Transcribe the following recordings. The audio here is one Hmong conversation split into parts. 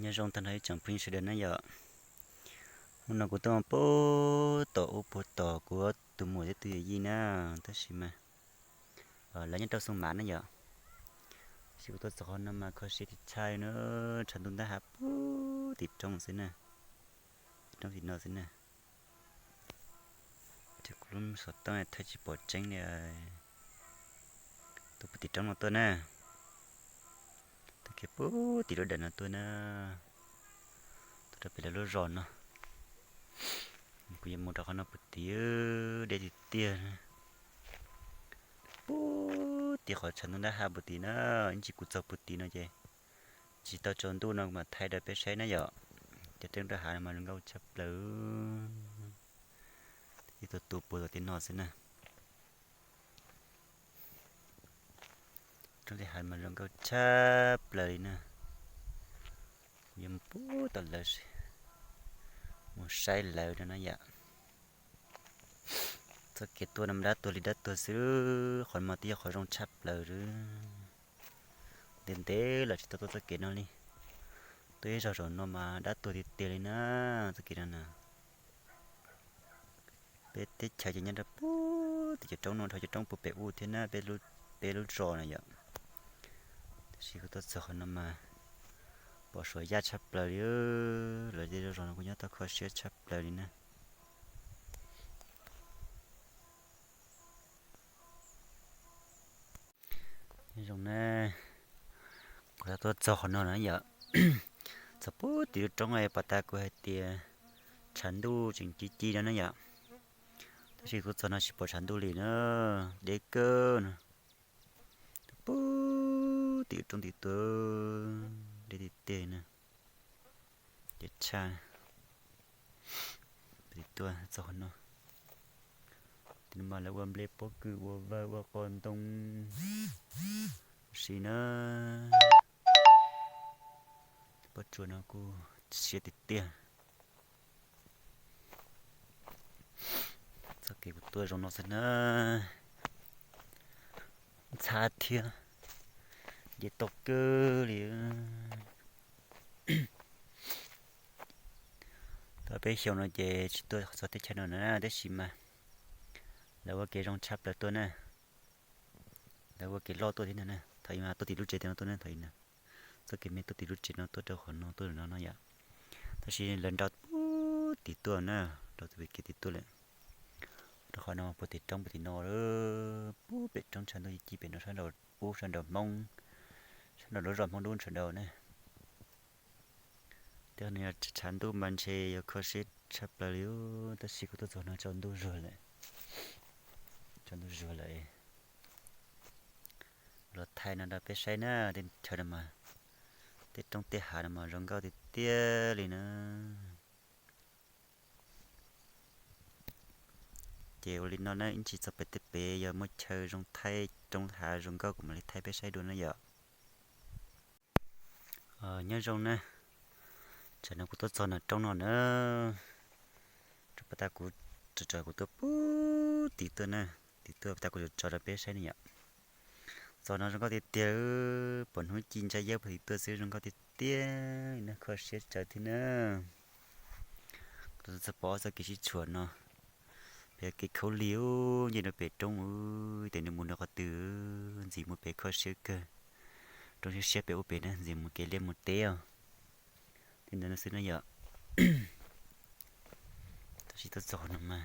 Nyob zoo tag nrho ib tsoom phooj ywg sawv daws na yom. Hnub no kuv tuaj pub tom ub puag tom kuv tus muam thiab tus yawm yij na, tab sis mas lawv nyob rau Xoo Mav na yom. Tab sis kuv tuaj txog qhov no mas kho siab tshaj na, tshav ntuj ntab hav pub tim roob xwb na, tim roob tim no xwb na. Ces kuv lub xov tooj thaij tsis pom tseeb li. Tuaj pub tim roob no tuaj na, tuaj kev pub tim lub dawm no tuaj na, tuaj rau pem lawv lub zos no. Kuv yuav mus rau qhov no puv tim, deb tiag tiag. Pub tim qhov tshav ntuj ntab hav puv tim na, ib ntsis kuv txog puv tim no ces tsis tau tsaus ntuj no kuv mam thaij rau peb saib na yom. Cov roob rau hav no mas zoo nkauj tshaj plaws. Ib tug tu puag tim no xwb na. Roob tim hav mas zoo nkauj tshaj plaws li na. Kuv yuav mus pub tom lawv, mus saib lawv no na yom. Txoj kev tuaj no mas dab tuag li dab tuag xwb, qhov no mas twb yog qhov zoo tshaj plaws. Ntev ntev lawm tsis tau tuaj txoj kev no li. Tuaj ib zaug zaum no mas dab tuag tiag tiag li na, txoj kev no na. Peb teb chaws ces nyob rau pub tim cov roob no, dhau cov roob puag pem ub thiab na, peb lub zos na yom. Tab sis kuv tuaj txog qhov no mas pom suav yaj tshaj plaws li. Lawv tej zej zos no kuj nyob tau kho siab tshaj plaws li na. Nyob zoo na, kuv tuaj txog qhov no na yom, txog pub tim lub roob pom tas kuv hais tias tshav ntuj tseem ci ci no na yom. Tab sis kuv txog no tsis pom tshav ntuj li na, deb kawg no. Pub tim lub roob tim tuaj, deb tiag tiag na, deb tshaj. Tim tuaj txog qhov no, tim no mas lawv ua nplej pob kws, ua vawg, ua qos ntoo si na. Pob tsuas no kuj siab tiag tiag. Txoj kev kuv tuaj zoo no xwb na, ntxhab thiab, nce toj kawg li. Tau peb xyoos no ces tsis tuaj txog teb chaws no na, tab sis mas lawv ua kev zoo tshaj plaws tuaj na. Lawv ua kev loj tuaj thiab no na, thaum ub mas tuaj tim lub tsev no tuaj na, thaum ub na. Txoj kev me tuaj tim lub tsev no tuaj rau qhov no tuaj no no yom. Tab sis lawv nrau pub tim tuaj na, nrau tim kev tim tuaj lawm. Rau qhov no puag tim roob puag tim no, pub pem roob tshav ntuj ci ci pem no sab nraud pub sab nraud Hmoob, sab nraud lub zos Hmoob dub sawv daws na. Tej no yog tshav ntuj mas ntshe yuav kho siab tshaj plaws li, tab sis kuv tuaj txog no tsaus ntuj zuag lawm. Tsaus ntuj zuag lawm. Los thaij no rau peb saib na, tej chaw no mas, tej roob tej hav no mas zoo nkauj tiag tiag li na. Ces ua li no na, ib ntsis txog pem tej pem yog muaj chaw zoo thaij roob hav zoo nkauj kuv mam li thaij peb saib dua na yom. Nyob zoo na, tsam no kuv tuaj txog nram roob no na, rau pas tas kuv, tsam kuv tuaj pub tim tuaj na, tim tuaj pas tas kuv tso rau peb saib na yom. Txog no zoo nkauj tiag tiag, pom hnub ci ntsa yawb puag tim tuaj xwb zoo nkauj tiag tiag na, kho siab tsawv thiab na. Kuv txog pom txoj kev sib tshuam no, pem kev khaub lig ub, nce rau pem roob ub, tes nws mus rau qhov twg, ntxim mus pem kho siab kawg. Roob siab siab pem ub pem na, ntxim mus kev liaj mus teb os. Li ntawd no xwb na yom. Tab sis tuaj txog no mas,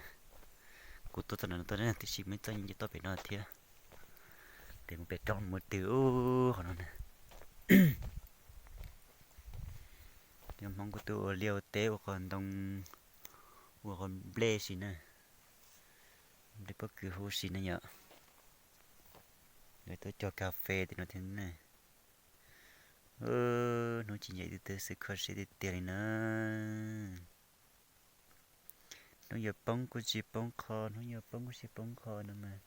kuv tuaj txog no tuaj na, tiam sis muaj ib txoj nce toj pem no thiab. Tes mus pem roob mus twg ub qhov no na. Cov Hmoob kuj tuaj ua liaj ua teb ua qos ntoo, ua qos nplej si na, nplej pob kws huv si na yom. Lawv tuaj cog kas fes tim no thiab ne. Hnub ci ntsa yawb twb xwb kho siab tiag tiag li na. Hnub yuav poob kuj tsis poob qho, hnub yuav poob kuj tsis poob qho no mas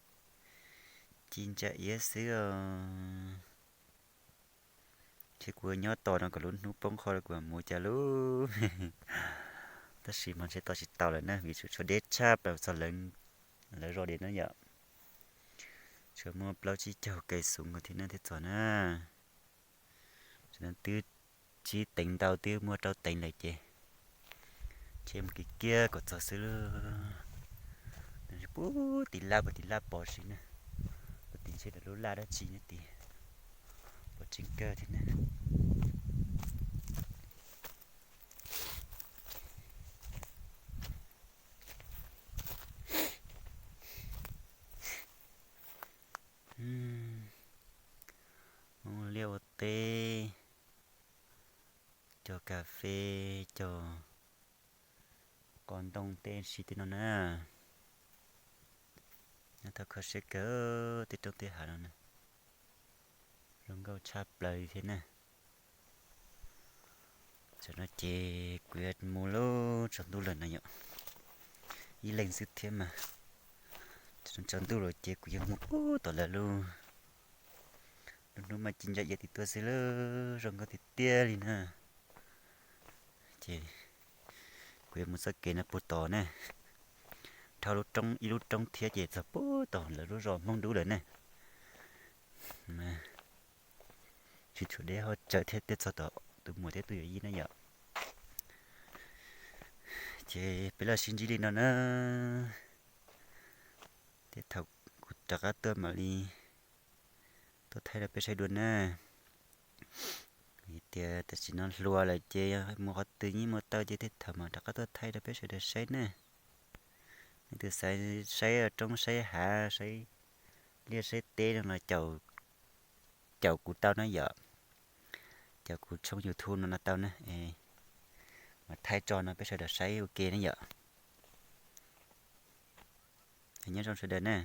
ci ntsa iab xwb os. Ces kuv nyob tos no kom lub hnub poob qho kuv mam mus cas lauj. Tab sis mas ntshe tos tsis tau lawm na, vim tshuav tshuav deb tshaj plaws txog lawv zos diam na yom. Tshuav muaj plaub tsib caug kais xus nkaus thiab na thiaj txog na. Tam no twb Tsib teev ntau twb muaj rau teev lawm ces, ces mus kiag kiag kom txog xwb lauj. Nws puag tim laj, puag tim laj pov si na, puag tim ntshe lawv lub laj dab tsi nyob tim, pov tseeb kawg thiab na. Hmoob liaj ua teb, cog kas fes, cog qos ntoo tej si tej no na. Nyob tau kho siab kawg tej roob tej hav no na, zoo nkauj tshaj plaws li thiab na. Tam no ces kuv yuav mus lauj, tsaus ntuj lawm no yom, ib leeg xwb thiab mas. Tam no tsaus ntuj lawm ces kuv yuav mus pub tom lawv lub, lub hnub mas ci ntsa iav tim tuaj xwb lauj, zoo nkauj tiag tiag li na. Ces kuv yuav mus txoj kev no puag tod ne, dhau lub roob, ib lub roob thiab ces txog puag tom lawv lub zos Hmoob Dub lawm ne. Tsis tshuav deb hauv tsev thiab, thiaj txog tom tus muam thiab tus yawm yij na yom. Ces peb los sib ntsib li no na, thiab thaum kuv rov qab tuaj mam li tuaj thaij rau peb saib dua na. Vim tias tam sim no hluas lawm ces mus qhov twg yeej mus tau ces tej thaum mam rov qab tuaj thaij rau peb sawv daws saib ne. Nej tus xav saib roob saib hav, saib liaj saib teb no los caum kuv tau na yom. Caum kuv tshooj YouTube no no tau na, es mam thaij tso no peb sawv daws saib ua ke na yom. Nyob zoo sawv daws na.